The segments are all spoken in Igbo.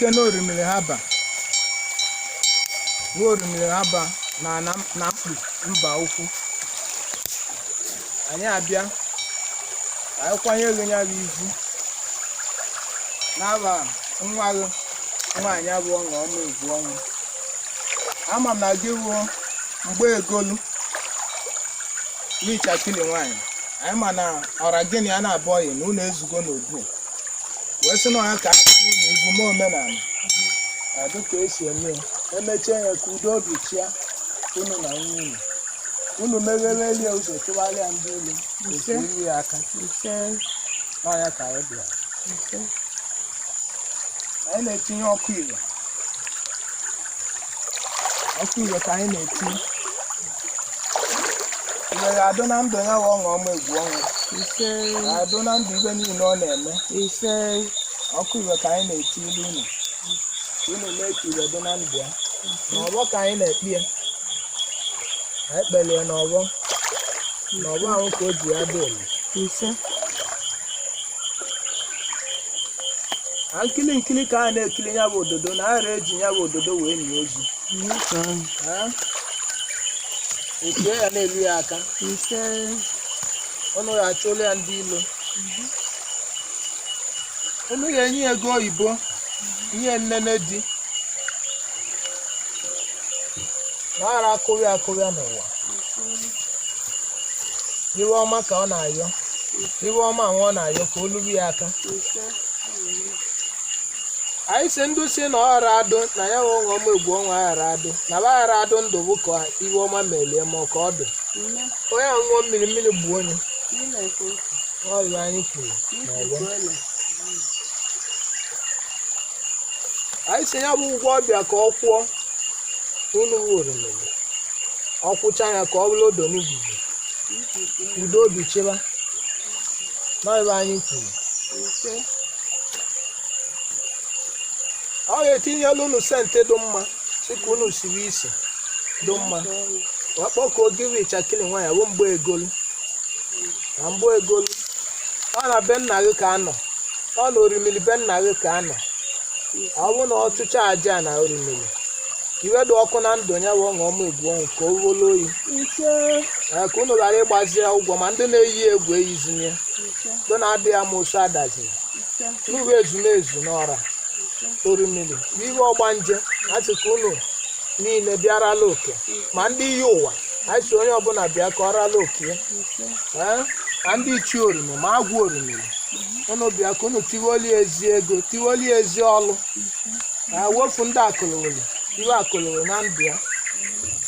na-ekene Orimiri Haba bụ Orimiri Haba na na na mkpu mba ukwu. Anyị abịa ka anyị kwanyere ya bụ ivu n'aba nwa gị nwaanyị bụ ọṅụ ọma egwu ọnwụ. Ama m na gị wuo mgbe egolu n'ichakili nwaanyị anyị ma na ọra gịnị a na-abụ ọyị na unu ezugo n'obu wee sị na ọya ka anyị kwanye unu ivu mee omenala na dịka esi eme ya. Emechie ya ka udo obi chịa unu na nwa unu, unu meghere ya ụzọ, chụgharịa ndị ilo otu ilu ya aka. Ise. N'ọya ka anyị bịara. Ise. Anyị na-etinye ọkụ ire, ọkụ ire ka anyị na-etinye. Ire ga-adụ na ndụ ya, ọṅụ ọma egwu ọnwụ. Ise. Ga-adụ na ndụ ibe niile ọ na-eme. Ise. Ọkụ ire ka anyị na-eti ilu unu, unu mee ka ire dị na ndụ ya. N'ọgbọ ka anyị na-ekpe ya, anyị kpere ya n'ọgbọ, n'ọgbọ ahụ ka o ji ya dị elu. Ise. Na nkili nkili ka a na-ekili ya bụ ododo na aghara eji ya bụ ododo wee nye ozu. Ha? Okie ya na-elu ya aka. Ise. Unu ga-achụlụ ya ndị ilo, unu ga-enye ya ego oyibo, nye nnene di na aghara akụrịa akụrịa n'ụwa. Iwe ọma ka ọ na-ayọ, iwe ọma nwa ọ na-ayọ ka o luru ya aka. Ise. Anyị si ndụ si na ọ ghara adụ na ya nwe ọṅụ ọma egwu ọnwa aghara adụ na ba ghara adụ ndụ bụ ka iwe ọma melie ma ọ ka ọ dụ. Nne. Onye ahụ ṅụọ mmiri, mmiri gbuo onye. Chineke. Ọrịa anyị kwuru n'ọgbọ. Anyị si ya bụ ụgwọ ọbịa ka ọ kwụọ unu wuru mere ọ kwụcha ya ka ọ bụrụ odo n'igugu, udo obi chịba n'ebe anyị kwuru. Ise. Ọ ga-etinyelu unu scent dị mma, si ka unu siri isi dị mma wee kpọkuo gị richakili nwaanyị bụ mgbe egolu na mgbe egolu. Ọ na be nna gị ka a nọ, ọ na orimiri be nna gị ka a nọ. Ọ bụrụ na ọ chụcha aja na orimiri, iwe dị ọkụ na ndụ ya bụ ọṅụ ọma egwu ọnwụ ka o wolu oyi. Ise. Ee, ka unu ghara ịgbazi ya ụgwọ, ma ndị na-eyi egwu eyizina ya, Ise. ndị na-adị ya ma ụsọ adazina. Ise. N'uru ezumezu n'ọra orimiri bụ ihe ọgbanje a sị ka unu niile bịarala oke, ma ndị iyi ụwa a sị onye ọbụla bịa ka ọ rala oke ya. Ise. Ee, ma ndị ichie orimi ma agwụ orimiri, unu bịa ka unu tiwoli ezi ego, tiwoli ezi ọlụ. Ee, wefu ndị akụlụwụlụ iwe akụlụwụlụ na ndụ ya,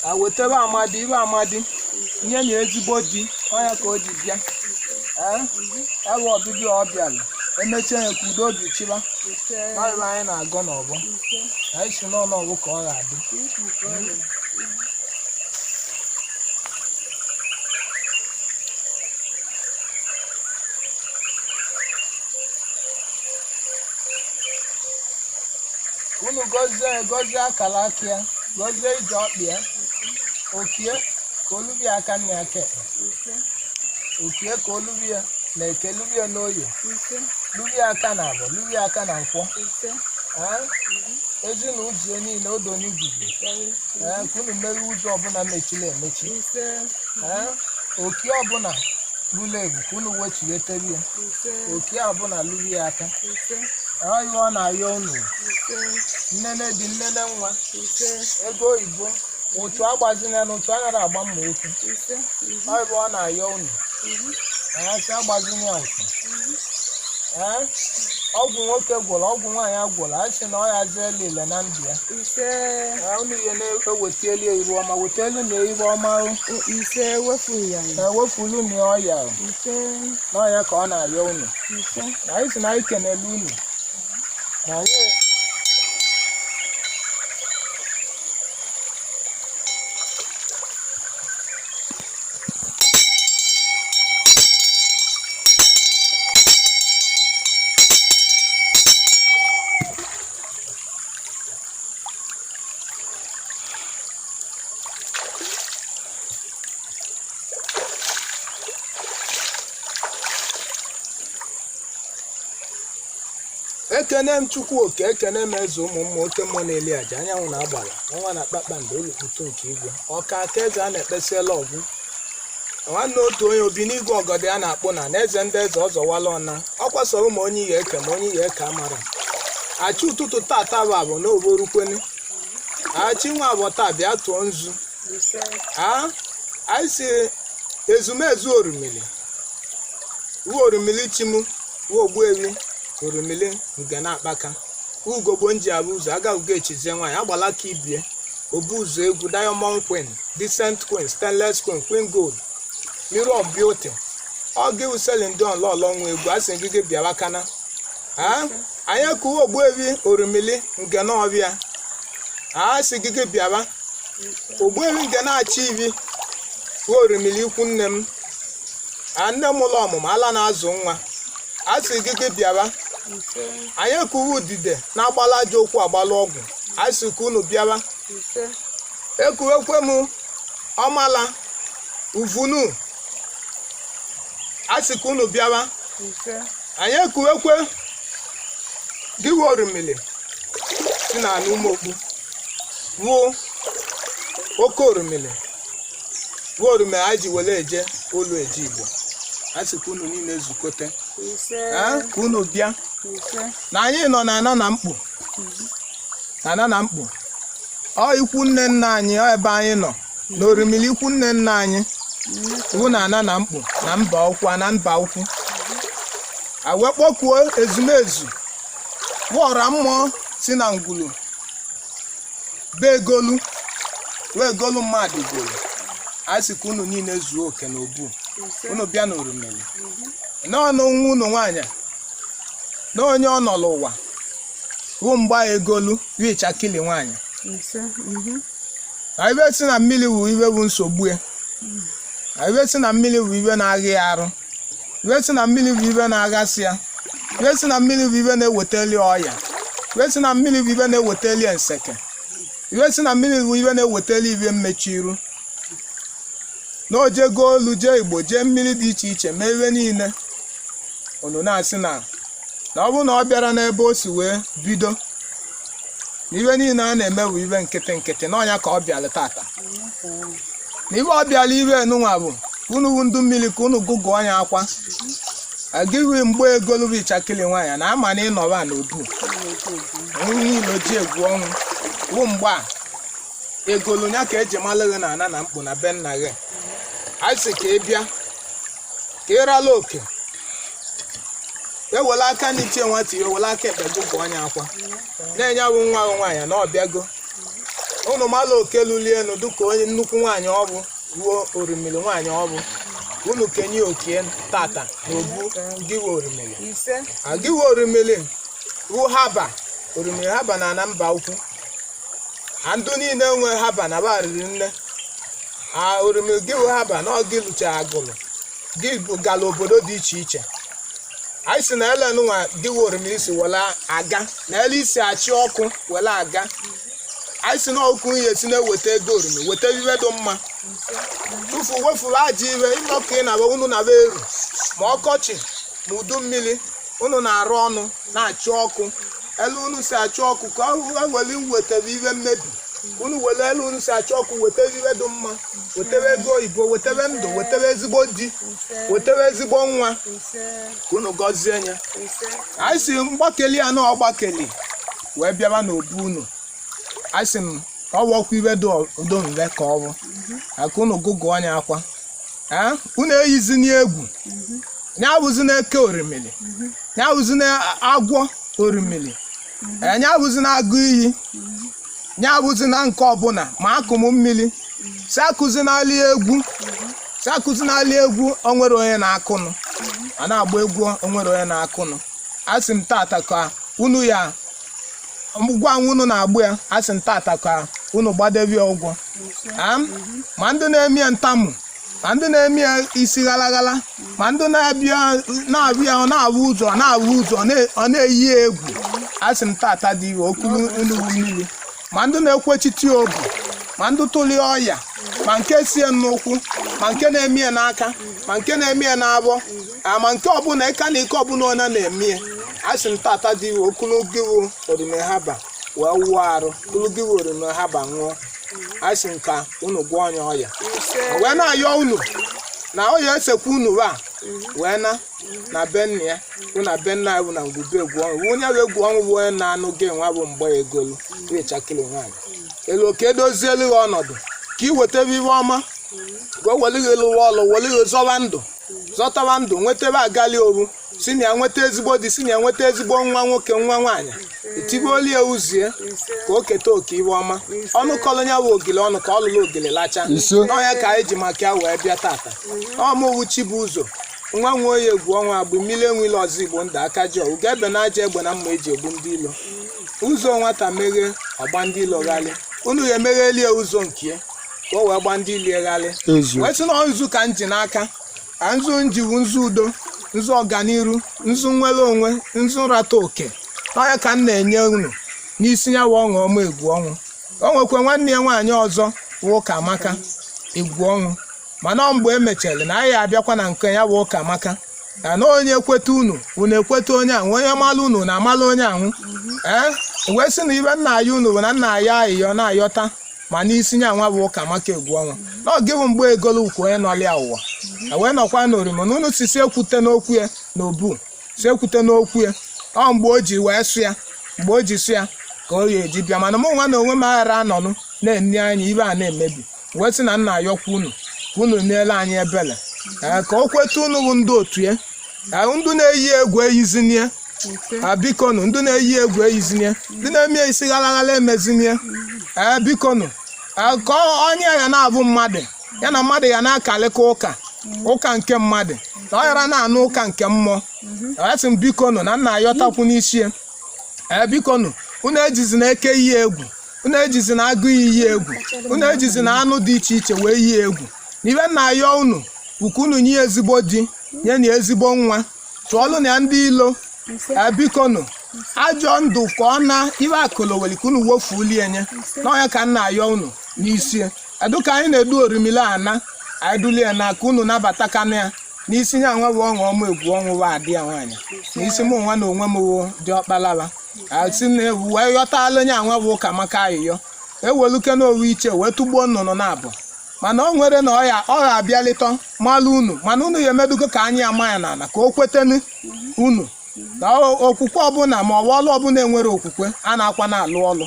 a wetebe amadi iwe amadi, nye na ezigbo di ọnya ka o ji bịa. Ee, ebe ọbịbịa ọ bịara emechie ya ka udo obi chịba. Ise. N'ọrụ anyị na-agọ n'ọgbọ. Ise. Anyị si n'ọnụ ọgwụ ka ọ ga-adị. Unu gọzie ya, gọzie akara aka ya, gọzie ije ọkpị ya, okie ka olubi aka nna aka ekpe. Ise. Okie ka olubi ya na eke, lubi ya n'oye. Ise. Lubi aka na abọ, lubi aka na nkwọ. Ise. Ee, ezi na ụzọ ya niile odo n'iguzo. Ee, ka unu meghe ụzọ ọbụla mechiri emechi. Ise. Ee, okie ọbụla lụrụ ebu ka unu wechighetere ya. Ise. Okie ọbụla lụrụ ya aka. Ise. Ọ ihe ọ na-ayọ unu. Ise. Nnene dị, nnene nwa. Ise. Ego oyibo, ụtụ agbazina na ụtụ anaghị agba mma okwu. Ise. Ọ ebe ọ na-ayọ unu. Ee, sị agbazina ya ụtụ. Ee, ọgwụ nwoke gwọrọ, ọgwụ nwaanyị agwọrọ, a sị na ọ ya zeela ile na ndụ ya. Ise. Ee, unu ihe na-eweteli ya iru ọma, wetelu na iru ọma o. Ise, wefu ya. Ewefulu na ọya o. Ise. N'ọya ka ọ na-ayọ unu. Ise. Na anyị sị na anyị kenele unu na anyị Ekene m Chukwu Oke, ekene m eze ụmụ mmụọ, oke mmụọ na-eli aja, anyanwụ na agbala, ọnwa na kpakpando, olukputu nke igwe, ọka aka eze a na-ekpesiela ọgwụ, nwanne otu onye obi n'igwe, ọgọdọ ya na-akpụ na na eze ndị eze ọzọwala ọna ọ kwasoro ma onye ihe eke ma onye ihe eke amara achị. Ụtụtụ tata bụ abụ na oborukwenu achị nwa abụọ taa bịa tụọ nzu. Ise. A anyị si ezumezu orumili uwe orumili chimu uwe ogbuewi orumili nke na-akpaka ugogbo nji abụ ụzọ aga ugo echizie nwaanyị agbala ka ibie obu ụzọ egwu, diamond queen, decent queen, stainless queen, queen gold, mirror of beauty, ọ gị Celine Dion lọlọ nwa egwu a sị gị gị bịawa kana. A anyị ekuwe ogbuewi orumili nke na ọbịa a sị gị gị bịawa ogbuewi nke na-achị ibi uwe orumili ikwu nne m a nne m ụlọ ọmụmụ ala na-azụ nwa a sị gị gị bịawa. Ise. Anyị ekuwe udide na-agbala ajọ okwu agbala ọgwụ a sị ka unu bịawa. Ise. Ekuwekwe m ọmala uvunu a sị ka unu bịawa. Ise. Anyị ekuwekwe gịwe orumili si na ala ụmụokpu wuo oke orumili wuo orumili anyị ji were eje ụlọ eje Igbo a sị ka unu niile zukọte. Ise. Ka unu bịa. Ise. Na anyị nọ na ana na mkpu na ana na mkpu ọ ikwu nne nna anyị, ọ ebe anyị nọ na orimili ikwu nne nna anyị wụ na ana na mkpu na mba ukwu na mba ukwu a wee kpọkuo ezumezu wọra mmụọ si na ngwulu be egolu wee golu mmadụ golu a sị ka unu niile zuo oke na obu. Ise. Unu bịa na orimili n'ọnụ nwa unu nwaanyị na onye ọ nọ n'ụwa wụ mgba egolu richakili nwaanyị. Ise. Na ibe si na mmiri wụ iwe bụ nsogbu ya, na ibe si na mmiri wụ iwe na-agha ya arụ, ibe si na mmiri bụ iwe na-aghasị ya, ibe si na mmiri bụ iwe na-ewetali ọya, ibe si na mmiri bụ iwe na-ewetali nseke, ibe si na mmiri bụ iwe na-ewetali iwe mmechi iru na o jego olu jee Igbo jee mmiri dị iche iche mee iwe niile unu na-asị na na ọ bụrụ na ọ bịara n'ebe o si wee bido na iwe niile a na-eme bụ iwe nkịtị nkịtị na ọnya ka ọ bịara tata na iwe ọ bịara iwe enunwa bụ unu wu ndụ mmiri ka unu gụgụọ ya akwa agịghị mgbe egolu ichakili nwaanyị na ama na ịnọba na obu niile ji egwu ọnwụ wụ mgbe a egolu ya ka eji malụ gị na ana na mkpu na be nna gị. A sị ka ị bịa ka ị rala oke ewela aka n'itie nwata ihe wela aka ekpe gụgụọ anya akwa na-enye bụ nwa gị nwaanyị na ọbịago unu malụ oke lulie elu dịka onye nnukwu nwaanyị ọ bụ ruo orimili nwaanyị ọ bụ unu kenye okie tata na obu gịwe orimili. Ise. Agịwe orimili wu haba orimili haba na ana mba ukwu a ndụ niile nwe haba na ba riri nne a orimili gịwe haba na ọ gị lụcha agụlụ gị gala obodo dị iche iche. Anyị si na ele nwa gịwe orimili si wele aga na ele isi achị ọkụ wele aga. Anyị si na ọkụ ihe si na-eweta ego orimi weta iwe dị mma tufu wefuru ajọ iwe ịnọkọ ị na unu na eru ma ọkọchị ma udu mmiri unu na-arụ ọnụ na-achụ ọkụ elu unu si achụ ọkụ ka ọ were wetara iwe mmebi unu were elu unu si achụ ọkụ wetara iwe dị mma, wetara ego oyibo, wetara ndụ, wetara ezigbo di, Ise. wetara ezigbo nwa. Ise. Ka unu gọzie ya. Ise. Anyị si mgbakeli ya na ọgbakeli wee bịawa n'obu unu. Anyị sị m ka ọ wọkwa iwe dị udo mve ka ọ bụ aka unu gụgụọ anya akwa. Ee, unu eyizina egwu ya abụzi na eke orimili ya abụzi na agwọ orimili. Ee, ya abụzi na agụ iyi ya abụzi na nke ọbụla ma akụm mmiri si akụzinali egwu si akụzinali egwu onwere onye na-akụnụ a na-agba egwu onwere onye na-akụnụ. Asị m tata ka unu ya ngwa unu na-agba ya, asị m tata ka unu gbadebe ya ụgwọ. Ise. Am, ma ndị na-eme ya ntamu ma ndị na-eme ya isi ghalaghala ma ndị na-abịa na-abịa ọ na-awụ ụzọ ọ na-awụ ụzọ ọ na-eyi ya egwu, asị m tata dị iwe okulu nnukwu mmiri ma ndị na-ekwechiti obi ma ndị tụli ọya ma nke sie n'ụkwụ ma nke na-eme ya n'aka ma nke na-eme ya n'abọ ma nke ọbụla ịka na ike ọbụla onye na-eme ya. A sị m tata dị iwe okulu gị wụ orime haba wee wụọ arụ kulu gị wụ orime haba ṅụọ. A sị m ka unu gwọọ onye ọya. Ise. O wee na-ayọ unu na ọ ya esekwa unu wa wee na na be nna ya bụ na be nna ya bụ na ngwube egwu ọnwụ onye bụ egwu ọnwụ bụ onye na-anụ gị nwa bụ mgbe egolu ịchakịrị nwaanyị elu ka edozielu gị ọnọdụ ka ị wetebe ihe ọma, ka o welu gị lụwa ọlụ, welu gị zọwa ndụ, zọtawa ndụ, nwetebe agali oru, si na ya nweta ezigbo di, si na ya nweta ezigbo nwa nwoke, nwa nwaanyị, itibuolu ya uzie ka o keta oke ihe ọma. Ọnụ kọlụ ya bụ ogili ọnụ ka ọ lụrụ ogili lacha. Ise. N'ọnya ka anyị ji maka ya wee bịa tata. Ọmụwu Chibuzo nwa nwe onye egwu ọnwa agbụ mmiri enwile ọzọ Igbo ndụ aka ji ọwụ ga ebe na aja egbe na mma eji egbu ndị ilo. Ụzọ nwata meghee ọgba ndị ilo ghalị, unu ya emeghelie ụzọ nke ya ka o wee gba ndị ilie ghalị. Eziokwu. Wee sị na ọ nzu ka m ji n'aka ka nzu njiwu, nzu udo, nzu ọganiru, nzu nnwere onwe, nzu nrata oke. N'ọnya ka m na-enye unu n'isi ya wụ ọṅụ ọma egwu ọnwụ. O nwekwa nwanne ya nwaanyị ọzọ wụ ụka amaka egwu ọnwụ, mana ọ mgbe e mechara na anyị abịakwa na nke ya wụ ụka amaka na onye ekweta unu, unu ekweta onye ahụ, onye malụ unu na amalụ onye ahụ. Ee, wee sị na ibe nna ya unu bụ na nna ya ayịyọ na-ayọta ma n'isi nya nwa bụ ụka maka egwu ọnwa na ọ gị bụ mgbe egolu ukwu onye nọlịa ụwa e wee nọkwa n'orimo na unu si ekwute n'okwu ya na obu si ekwute n'okwu ya. Ọ mgbe o ji wee sụ ya, mgbe o ji sụ ya ka ọ ya eji bịa, mana mụ nwa na onwe m aghara anọnụ na-enye anyị ibe a na-emebi. Wee sị na nna ayọkwa unu ka unu meela anyị ebele. Ee, ka o kweta unu bụ ndị otu ya. Ee, ndị na-eyi egwu eyizinie. Ise. A bikonu, ndị na-eyi egwu eyizinie, ndị na-eme isi ghalaghala emezinie. Ee, bikonu. Ee, ka onye ya na-abụ mmadụ ya na mmadụ ya na-akalịka ụka ụka nke mmadụ na ọ ghara na-anụ ụka nke mmụọ. Asị m bikonu na nna ayọtakwu n'isi ya. Ee, bikonu, unu ejizi na eke iyi egwu, unu ejizi na agụ iyi egwu, unu ejizi na anụ dị iche iche wee yie egwu. N'ibe nna ayọ unu bụ ka unu nye ezigbo di, nye na ezigbo nwa, chụọlụ na ya ndị ilo. Ise. Ee, bikonu, ajọ ndụ ka ọ na ibe akụlụ weli ka unu wofulie nye n'ọnya ka nna ayọ unu n'isi. Edu ka anyị na-edu orimile ana anyị dulie na ka unu nabata kanụ ya n'isi ya nwa bụ ọṅụ ọma egwu ọnwụ wa adị ya nwaanyị n'isi mụ nwa na onwe m wụ dị ọkpalaba si na ewu wee yọtala onye anwa bụ ụka maka ayịyọ eweluke n'owu iche wee tụgbuo nnụnụ na abụ, mana o nwere na ọya ọ ga-abịalitọ malụ unu, mana unu ya emedugo ka anyị ama ya n'ala ka o kwetenu unu na okwukwe ọbụla ma ọ bụ ọlụ ọbụla enwere okwukwe a na-akwa na-alụ ọlụ,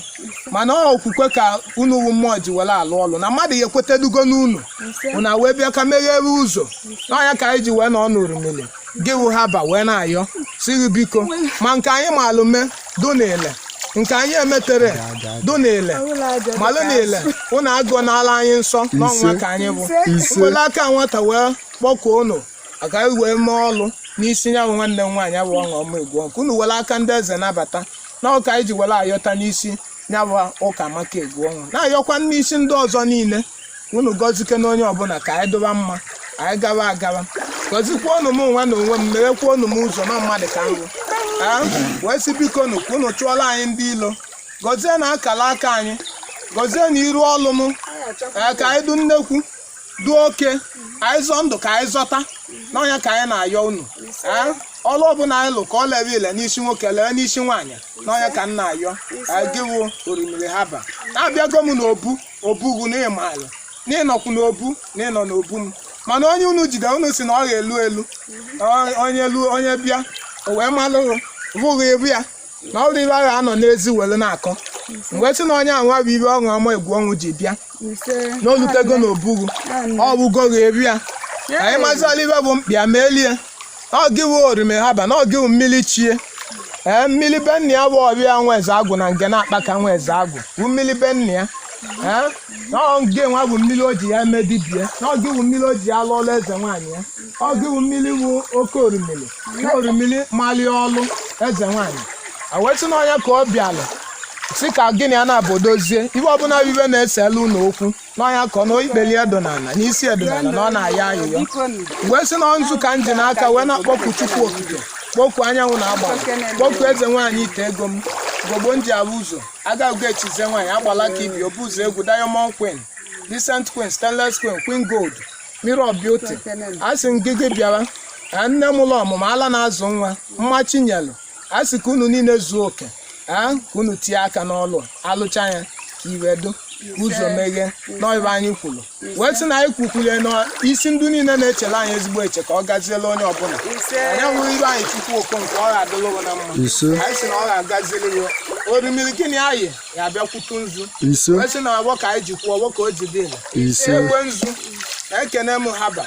mana ọ okwukwe ka unu wụ mmụọ ji were alụ ọlụ na mmadụ ya ekwetedugo n'unu. Ise. Unu wee bịa ka meghere ụzọ n'ọnya ka anyị ji wee nọ n'orimiri gị wụ haba wee na-ayọ si gị biko, ma nke anyị malụ mee dụ n'ile, nke anyị emetere dụ n'ile, Ọbụla aja dị malụ ka n'ile unu agụ n'ala anyị nsọ n'ọnwa ka anyị bụ. Ise. Were aka nwata wee kpọkuo unu ka anyị wee mee ọlụ n'isi ya bụ nwanne m nwaanyị bụ ọṅụ ọma egwu ọnwụ, ka unu were aka ndị eze nabata na ụka anyị ji were ayọta n'isi ya bụ ụka maka egwu ọnwụ, na-ayọkwa n'isi ndị ọzọ niile ka unu gọzike n'onye ọbụla ka anyị dụba mma anyị gawa agawa. Gọzikwa unu m nwa na onwe m, meghekwa unu m ụzọ na mmadụ ka nrụ. Ee, wee sị biko nụ ka unu chụọla anyị ndị ilo, gọzie na akala aka anyị, gọzie na iru ọlụ m. Ee, ka anyị du nnekwu du oke anyị zọọ ndụ ka anyị zọta n'ọnya ka anyị na-ayọ unu. Ee, ọlụ ọbụla anyị lụ ka ọ lere ile n'isi nwoke lee n'isi nwaanyị n'ọnya ka m na-ayọ. Ee, gị wụ orimiri haba na-abịago m n'obu obu ugwu n'ịmalụ n'ịnọkwu n'obu na ịnọ n'obu m, mana onye unu jide unu si na ọ ga-elu elu onye elu onye bịa o wee malụ bụghị ibu ya na ọ bụrụ ibe a ga-anọ n'ezi were na-akọ mgbe sị na onye anwa bụ ibe ọṅụ ọma egwu ọnwụ ji bịa Ise. na olutego n'obugwu ọ bụgo ga-ebi ya anyị mazịala ibe bụ mkpi ya ma elie ọ gị wụ orime haba na ọ gị wụ mmiri chie. Ee, mmiri be nna ya bụ ọbịa nwa eze agwụ na nge na-akpa ka nwa eze agwụ bụ mmiri be nna ya. Ee, na ọ gị nwa bụ mmiri o ji ya eme dibịa, na ọ gị wụ mmiri o ji ya lụọ ọlụ eze nwaanyị ya, ọ gị wụ mmiri wụ oke orimiri na orimiri malie ọlụ eze nwaanyị. A wee sị na ọnya ka ọ bịalụ si ka gịnị a na-abụ dozie ibe ọbụla bụ ibe na-eselu unu okwu n'ọnya ka ọ na ikpeli edonala n'isi edonala na ọ na-ayọ ayịyọ. Bikonu. Wee sị na nzu ka m ji n'aka wee na-akpọku Chukwu okike, kpọku anyanwụ na agbara, kpọku eze nwaanyị ite ego m gbogbo m ji abụ ụzọ agaghị echize nwaanyị agbala ka ibi obu ụzọ egwu diamond queen, decent queen, stainless queen, queen gold, mirror of beauty. A sị m gịgị bịara ka nne m ụlọ ọmụmụ ala na-azụ nwa mma chinyelu A sị ka unu niile zuo oke, ka unu tie aka n'ọlụ alụcha ya, ka iwe do ụzọ meghee n'ibe anyị kwuru, wee sị na anyị kwukwulie n'isi ndị niile na-echere anyị ezigbo eche, ka ọ gaziela onye ọbụla. Ise. Anyị nwere ibe anyị Chukwu Okonkwo, ọ ga-adịlụ na mma. Ise. Anyị sị na ọ ga-agaziri ya orimiri gịnị anyị ga-abịakwutu nzu. Ise. Wee sị na ọgbọ ka anyị ji kwuo ọgbọ ka o ji dị ile. Ise. Egwe nzu na-ekene m haba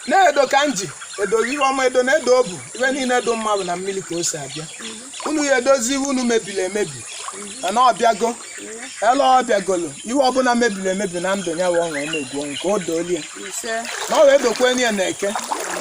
na-edo ka m ji edo iwe ọma, edo na-edo obu iwe niile do mma bụ na mmiri ka o si abịa. Unu ya edozi iwe unu mebiri emebi, mana ọ bịago ele, ọ bịagolo iwe ọbụla mebiri emebi na ndụ ya wee ọṅụ ọma egwu ọnwụ ka o dolie. Ise. Na ọ wee dokwenye na eke,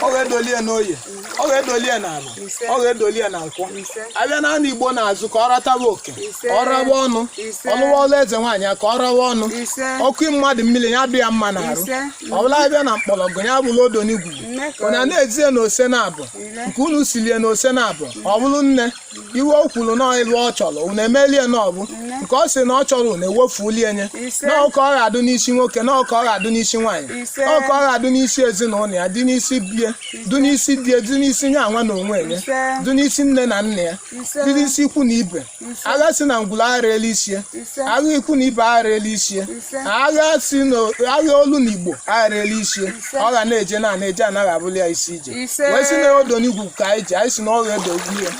ọ wee dolie n'oye, ọ wee dolie na abụ, Ise. ọ wee dolie na nkwọ. Ise. Abịa na anụ Igbo na-azụ ka ọ rataba oke. Ise. Ọ rawa ọnụ. Ise. Ọlụwa ọlụ eze nwaanyị ya ka ọ rawa ọnụ. Ise. Ọkụ mmadụ mmiri ya dị ya mma n'arụ. Ise. Ọ bụla abịa na mkpọrọgwụ ya bụrụ odo n'igwugwu. Nne ka Onye a na-ezie na ose na-abụ Ile. nke unu silie na ose na-abụ, ọ bụrụ nne iwe o kwuru na ịlụ ọ chọrọ, unu emelie na ọ bụ nke ọ sị na ọ chọrọ, unu ewefulie nye. Ise. Na ọka ọ ga-adụ n'isi nwoke, na ọka ọ ga-adụ n'isi nwaanyị, Ise. na ọka ọ ga-adụ n'isi ezinụlọ ya, dị n'isi bie, dị n'isi die, dị n'isi nye anwa na onwe ya, Ise. dị n'isi nne na nna ya, Ise. dị n'isi ikwu na ibe. Ise. Agha si na ngwụla agharịela isi ya. Ise. Agha ikwu na ibe agharịela isi ya. Ise. Agha si na agha olu na Igbo agharịela isi ya. Ise. Ọ ga na-eje na na-eje, anaghị abụli ya isi ije. Ise. Wee si na odo n'igwu ka anyị ji, anyị si na ọrụ edolie ya,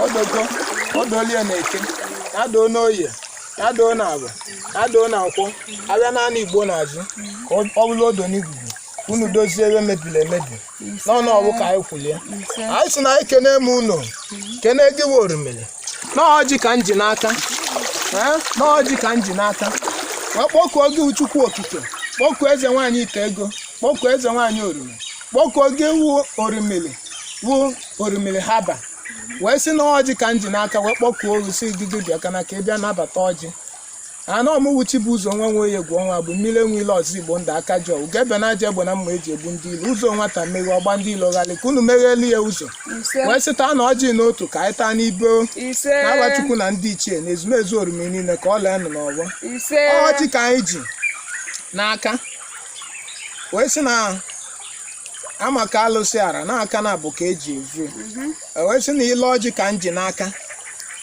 odogo odolie na eke, ya doo n'oye, ya doo na agwa, ya doo na nkwọ. Abịa naanị Igbo n'azụ ka ọ bụrụ odo n'igwugwu, unu dozie ebe mebiri emebi n'ọnụ ọbụ ka anyị kwulie. Ise. Anyị sị na anyị kene m unu, kene gị wụ orimiri na ọjị ka m ji n'aka. Ee, na ọjị ka m ji n'aka wee kpọkuo gị Chukwu Okike, kpọkuo eze nwaanyị ite ego, kpọkuo eze nwaanyị orimiri, kpọkuo gị wụ orimiri, wụ orimiri haba, wee sị na ọjị ka m ji n'aka wee kpọkuo oru si gị gị bịa kana ka ị bịa nabata ọjị anọ ọmụwuchi bụ ụzọ nwa nwe egwu ọnwa bụ mmiri enwe ile ọzọ Igbo ndụ aka ji ọgwụ ga-ebe na aja egbe na mma eji egbu ndị ilo ụzọ nwata meghe ọgba ndị ilo ghalị ka unu meghelu ya ụzọ. Ise. Wee sị taa na ọjị n'otu ka anyị taa n'ibe Ise. na-agwa Chukwu na ndị ichie na ezumezu orimi niile ka ọ lee nụ n'ọgbọ. Ise. Ọjị ka anyị ji n'aka wee sị na ama ka alụsị ara n'aka na abụ ka eji evu ya. Wee sị na ile ọjị ka m ji n'aka,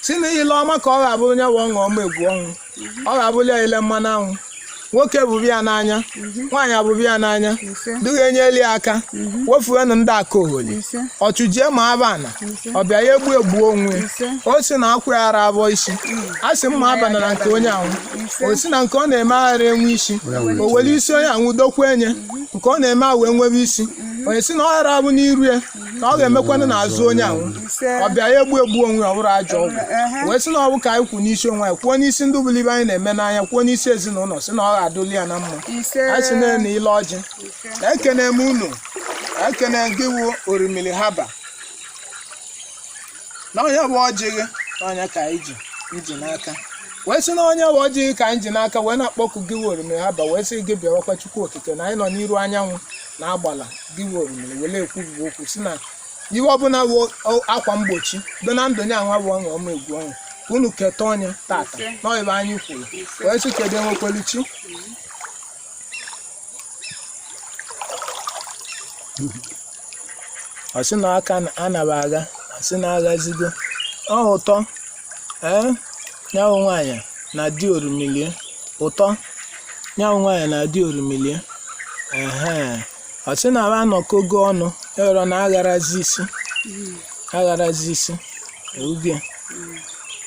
si na ile ọma ka ọ ga-abụrụ nye wa ọṅụ ọma egwu ọnwụ, ọ ga-abụrụ ya ile mmanụ anwụ, nwoke bụrụ ya n'anya, nwaanyị abụrụ ya n'anya. Ise. Dugha enyeli ya aka wefuenụ ndị aka ogholi. Ise. Ọchụjie ma aba ana ọbịa ya egbu egbu onwe. Ise. O si na akwụ ya ara abụọ isi, a sị mma abana na nke onye anwụ, o si na nke ọ na-eme aghara enwe isi, o were isi onye anwụ dokwa enye nke ọ na-eme a wee nwebe isi. Onye si na ọ ghara abụ n'iru ya na ọ ga-emekwanụ n'azụ onye anwụ. Ise. Ọbịa ya egbu egbu onwe ya, ọ bụrụ ajọ ọgwụ. Wee sị na ọ bụ ka anyị kwu n'isi onwe anyị, kwuo n'isi ndị bụrụ ibe anyị na-eme n'anya, kwuo n'isi ezinụlọ, sị na ọ ga-adụli ya na mma. Ise. Anyị sị na ile ọjị. Ise. Ekene m unu, ekene gị wụ orimiri haba na onye bụ ọjị gị na onye ka anyị ji nji n'aka, wee sị na onye bụ ọjị gị ka anyị ji n'aka wee na-akpọku gị wụ orimiri haba, wee sị gị bịawakwa Chukwu Okike na anyị nọ n'iru anyanwụ na agbala gị wụ orimiri were ekwubi okwu, si na iwe ọbụla wụ akwa mgbochi dị na ndụ nye anwa bụ ọṅụ ọma egwu ọṅụ ka unu keta onye tata n'ọyịba anyị kwuru, wee sị kedu enwekwelu chi. Ọ sị na aka anaba agha, ọ sị na aghazigo ọ ụtọ. Ee, nyanwụ nwaanyị na di orimilie ụtọ, nyanwụ nwaanyị na di orimilie ehe. Ọ sị na anọkogo ọnụ ewere na agharazi isi, agharazi isi eugie,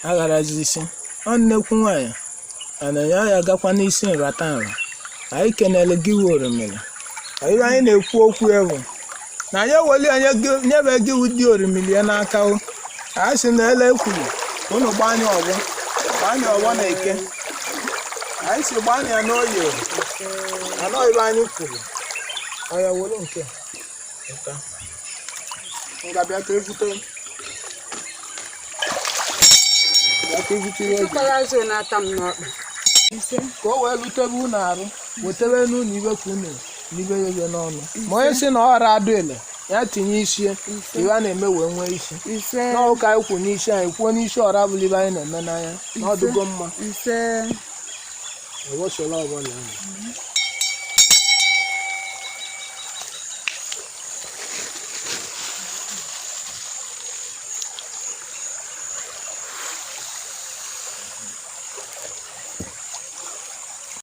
agharazi isi ọ nnekwu nwaanyị ana ya ya agakwa n'isi nrata nra. Anyị kenele gị wụ orimiri. Ihe anyị na-ekwu okwu ewu na anyị eweli anyị nyebe gị ụdị orimiri ya n'aka o. Anyị sị na ele ekwuru ka unu gbanye ọgbọ, gbanye ọgbọ na eke, anyị si gbanye ya n'oye anọ ibe anyị kwuru ọya were nke nta nga bịa ka evute, bịa ka evute ihe eji Tụkwara azụ na-ata m n'ọkpa. Ise. Ka o wee lutebe unu arụ, wetebe n'unu ibe ka unu n'ibe ya ebe n'ọnụ, ma onye sị na ọ ghara adụ ele ya tinye isi ya, iwe a na-eme wee nwee isi. Ise. N'ọrụ ka anyị kwu n'isi anyị kwuo n'isi ọra bụla ibe anyị na-eme n'anya na ọdụgo mma. Ise. Ewesịla ọbụla ahụ.